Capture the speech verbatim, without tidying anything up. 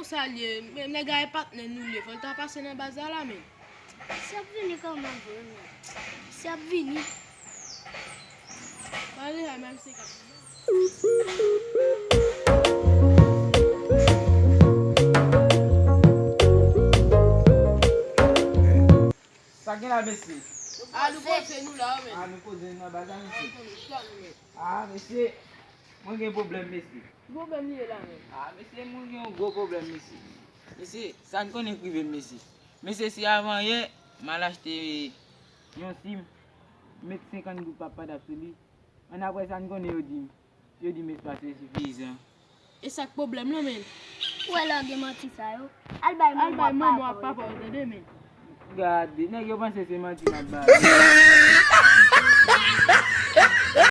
Sa l ye, men nèg la e patnè nou l ye, fò l ta pase nan baz la la, men. Si ap vini kanmenm vre, men. Si ap vini. Pale a, menm si k ap vini. Sa gen la, mesye? A, nou poze nou la, men. A, nou poze nou nan baz la, mesye. Konn nou chwa nou, men. A, mesye, mwen gen pwoblèm, mesye. Ki pwoblèm li ye la, men? A, mesye, mwen gen yon gwo pwoblèm, mesye. Mesye, sa n konnen k rive m, mesye. Mesye, se avan yè, m al achte yon sim, met senkant goud pa padap sou li. Annapre sa, n konnen yo di m, yo di m espas yo sifizan. E sa k pwoblèm lan, men? Ou wè lè w gen manti sa yo? Al bay Al bay manman manman ak ak papa papa w, tande, men. Gade, nèg yo panse se manti m ap bay.